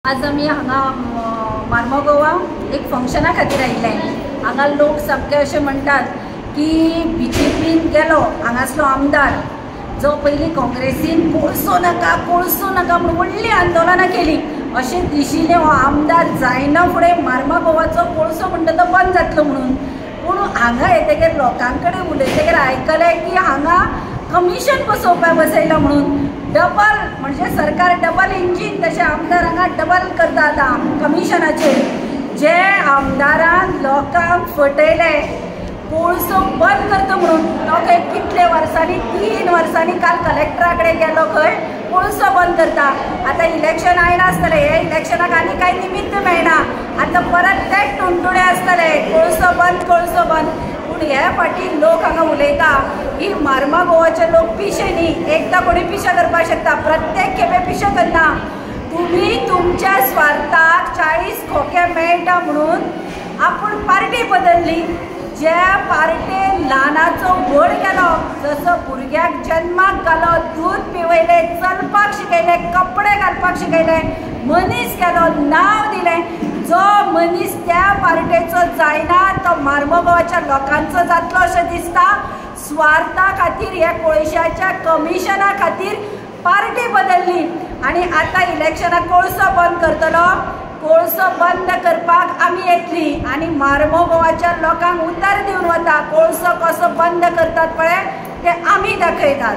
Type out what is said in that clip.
आज आमी हांगा मार्मगोवा एक फंक्शना खातीर आयिल्ले. हांगा लोक सामके अशें म्हणटात की बीजेपीन गेलो हांगासलो आमदार जो पयलीं काँग्रेसीन कोळसो नाका कोळसो नाका म्हणून व्हडलीं आंदोलनां केली, अशें दिशिल्लें हो आमदार जायना फुडें मार्मगोवाचो कोळसो म्हणटा तो बंद जातलो म्हणून. पूण हांगा येतकीर लोकां कडेन उलयतकीर आयकलें की हांगा कमिशन बसोवपाक बसयलां म्हणून. डबल म्हणजे सरकार डबल इंजीन, तशें आमदार हांगा डबल करता आतां कमिशनाचेर. जे आमदारान लोकांक फटयले कोळसो बंद करता म्हणून, तो खंय कितले वर्सांनी, 3 वर्सांनी काल कलेक्टरा कडेन गेलो खंय कोळसो बंद करता. आतां इलेक्शन आयलां आसतलें, हे इलेक्शनाक आनी कांय निमित्त मेळना, आतां परत तेच टुणटुणे आसतले कोळसो बंद कोळसो बंद. पूण हे फाटी लोक हांगा उलयता की मार्मगोवाचे लोक पिशे न्ही, एकदां कोणी पिशे करपाक शकता, प्रत्येक खेपे पिशे करना. तुमी तुमच्या स्वार्थाक 40 खोके मेळटा म्हणून आपूण पार्टी बदलली. जे पार्टेन ल्हानाचो व्हड केलो, जसो भुरग्याक जन्माक घालो, दूद पिवयलें, चलपाक शिकयलें, कपडे घालपाक शिकयले, मनीस केलो, नांव दिलें, जो मनीस त्या पार्टेचो जायना तो मार्मगोवाच्या लोकांचो जातलो अशें दिसता. स्वार्था खातीर ह्या कोळशाच्या कमिशना खातीर पार्टी बदलली आनी आतां इलेक्शनाक कोळसो बंद करतलो. कोळसो बंद करपाक आमी येतली आनी मार्मगोवाच्या लोकांक उतर दिवन वता, कोळसो कसो बंद करतात पळय ते आमी दाखयतात.